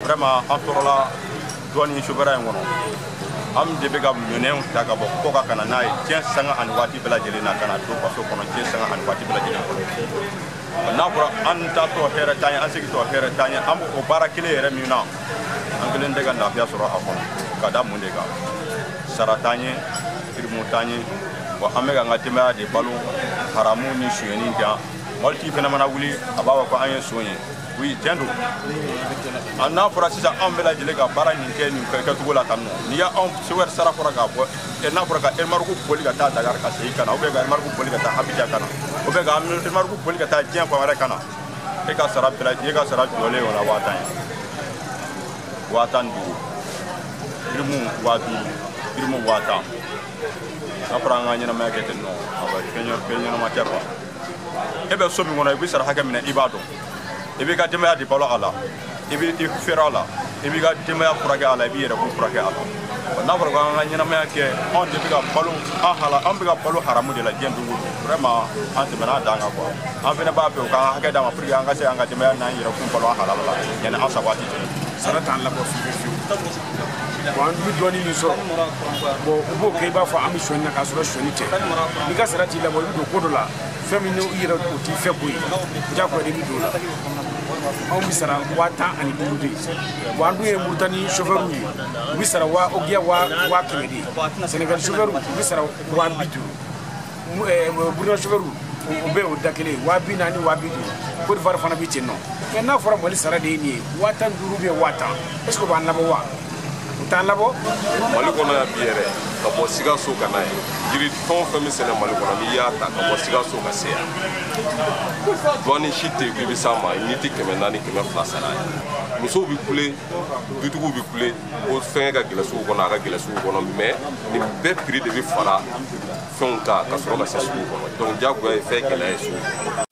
Vraiment an tɔɔrɔla dɔɔni chauffeur in kɔnɔ. An de bɛ ka minɛnw ta ka bɔ kɔ ka na n'a ye diɲɛ sanga ani waati bɛɛ lajɛlen na, ka na don faso kɔnɔ diɲɛ sanga ani waati bɛɛ lajɛlen kɔnɔ. N'a fɔra an taatɔ hɛrɛ t'an ye, an segintɔ hɛrɛ t'an ye, an b'o baara kelen yɛrɛ min na, an kelen tɛ ka lafiya sɔrɔ a kɔnɔ. Ka da mun de kan? Sara t'an ye, prime t'an ye. Wa an bɛ k'an ka denbaya de balo haramu ni sonyɛni kan. Mɔbilitigi fana mana wuli, a b'a fɔ ko an ye son ye. Oui, tiɲɛ don. An n'a fɔra sisan anw bɛɛ lajɛlen ka baara nin kɛ nin kɛcogo la tan nɔ, n'i y'anw chauffeur sara fɔra k'a bɔ, n'a fɔra ka remorque boli ka taa Dakar ka segin ka na, ou bien ka remorque boli ka taa Abidjan ka na, ou bien ka remorque boli ka taa diɲɛ fan wɛrɛ ka na, e ka sara bɛɛ, e ka sara jɔlen o la 10 000 ye, 15 000, prime 5 000, prime 10 000. N'a fɔra an ka ɲɛnamaya kɛ ten nɔ, a bɛ fɛn ɲɛnama tɛ quoi. E bɛ so min kɔnɔ, i bɛ sara hakɛ min na, i b'a dɔn. I b'i ka denbaya de balo a la, i b'i fɛrɛ a la, i b'i ka denbaya furakɛ a la, i b'i yɛrɛ kun furakɛ a la. N'a fɔra ko an ka ɲɛnamaya kɛ, anw de bɛ ka balo an hala, an bɛ ka balo haramu de la diɲɛ don o don. Vraiment, an tɛmɛna a dan kan quoi. An fana b'a fɛ u ka hakɛ d'an ma pour que an ka se an ka denbaya n'an yɛrɛ kun balo an halala la yanni an sa waati cɛ. Sara t'an labɔ fiyewu fiyewu. Bon, an bɛ dɔɔnin min sɔrɔ, bon, u b'o kɛ i b'a fɔ an bɛ sonyani na, k'a sɔrɔ sonyani tɛ. N'i ka sara t'i labɔ, i bɛ don ko dɔ la, fɛn min i yɛrɛ o t'i fɛ ko ye, diyagoya de bɛ don o la. Anw bɛ sara 15 000 de ye. Bon, an dun ye Moritani chauffeur ye, u bɛ sara waa ogiya 100 000 de ye. Sénégal chauffeur, u bɛ sara 50 000. Burkina chauffeur, o bɛɛ o da kelen ye, 40 000, 50 000. Côte d'Ivoire fana bɛ ten nɔ. Mais n'a fɔra Mali sara de ye nin ye, 15 000 ou bien 10 000, est ce que o b'an labɔ wa? O t'an labɔ. Mali kɔnɔ yan bi yɛrɛ, ka bɔ Sikaso ka na ye, jiri fɛn o fɛn bɛ sɛnɛ Mali kɔnɔ, n'i y'a ta ka bɔ Sikaso ka se yan, douane si tɛ yen k'i bɛ s'a ma n'i tɛ 400, 200 sara ye. Musow bɛ kule, dutigiw bɛ kule ko fɛngɛ ka gɛlɛn sugu kɔnɔ, a ka gɛlɛn sugu kɔnɔ, mais nin bɛɛ prix de bɛ fara fɛnw kan ka sɔrɔ ka se sugu kɔnɔ. Donc diyagoya ye fɛn gɛlɛya ye sugu kɔnɔ.